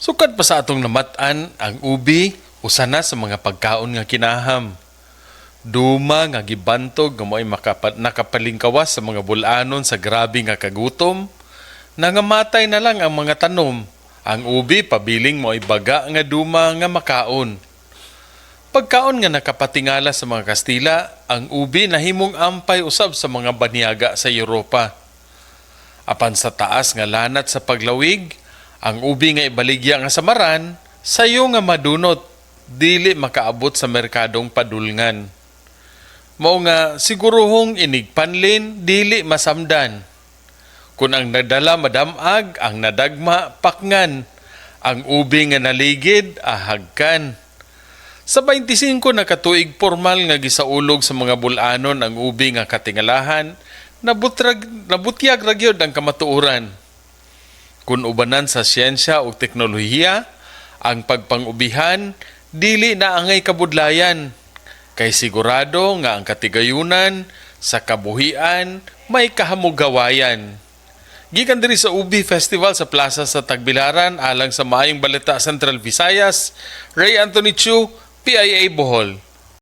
Sukad pa sa atong namat-an, ang ubi usa na sa mga pagkaon nga kinaham. Duma nga gibantog nga mo'y nakapalingkawas sa mga bulanon sa grabe nga kagutom, nangamatay na lang ang mga tanom. Ang ubi pabiling mo'y baga nga duma nga makaon. Pagkaon nga nakapatingala sa mga Kastila, ang ubi nahimong ampay usab sa mga banyaga sa Europa. Apan sa taas nga lanat sa paglawig, ang ubi nga ibaligya nga samaran, sayo nga madunot, dili makaabot sa merkadong padulngan. Mao nga siguruhong inigpanlin, dili masamdan. Kung ang nagdala madamag, ang nadagma pakngan. Ang ubi nga naligid, ahagkan. Sa 25 na katuig formal nga gisaulog sa mga bulanon ang ubi nga katingalahan, nabutyag ra gyud ang kamatuoran. Kung ubanan sa siyensya ug teknolohiya, ang pagpangubihan dili na angay kabudlayan. Kay sigurado nga ang katigayunan sa kabuhian may kahamugawayan. Gikan diri sa Ubi Festival sa Plaza sa Tagbilaran alang sa Maayong Balita Central Visayas, Ray Anthony Chu, PIA Bohol.